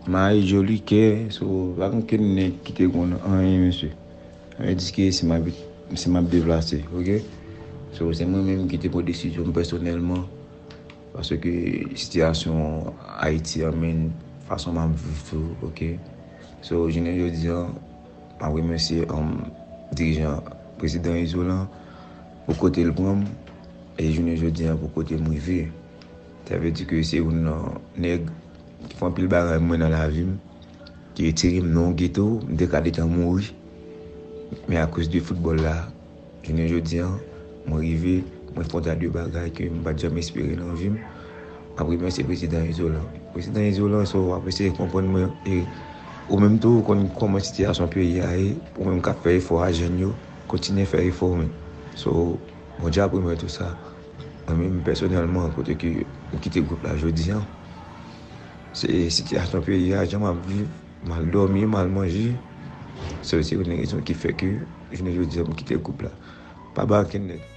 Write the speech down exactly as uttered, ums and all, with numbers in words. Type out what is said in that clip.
Mayi, joli kè, so, pa gen okenn nèg ki te konn anyen, mesye. Sa vle di ke si m ap, si m ap deplase, oke? So, se mwen menm ki te pran desizyon m pèsonèlman, paske sitiyasyon Ayiti an, men fason m ap viv tou, oke? So, jounen jodi an, m ap remèsye, um, dirijan, prezidan Izolan, pou kote l pran m, e jounen jodi an, pou kote m rive. Sa vle di ke se youn nan nèg ki fè anpil bagay mwen nan lavi m, ki retire m nan yon geto, m te ka detan mouri. Men akoz de foutbòl la, jounen jodi an, mwen rive, mwen fè yon ta de bagay ke m pa t janm espere nan vi m. M ap remèsye prezidan Izolan. Prezidan Izolan, so, w ap eseye konprann mwen, e ou menm tou, ou konn kòman sitiyasyon peyi a ye, ou menm k ap fè efò a jèn yo, kontinye fè efò, men. So, Bondye ap remèt ou sa. Mwen menm, pèsonèlman, kote ke m kite gwoup la jodi an, se sitiyasyon peyi a, jan m ap viv, mal dòmi, mal manje. So, se youn nan rezon ki fè ke jounen jodi an, m kite gwoup la. Pa bay okenn nèg.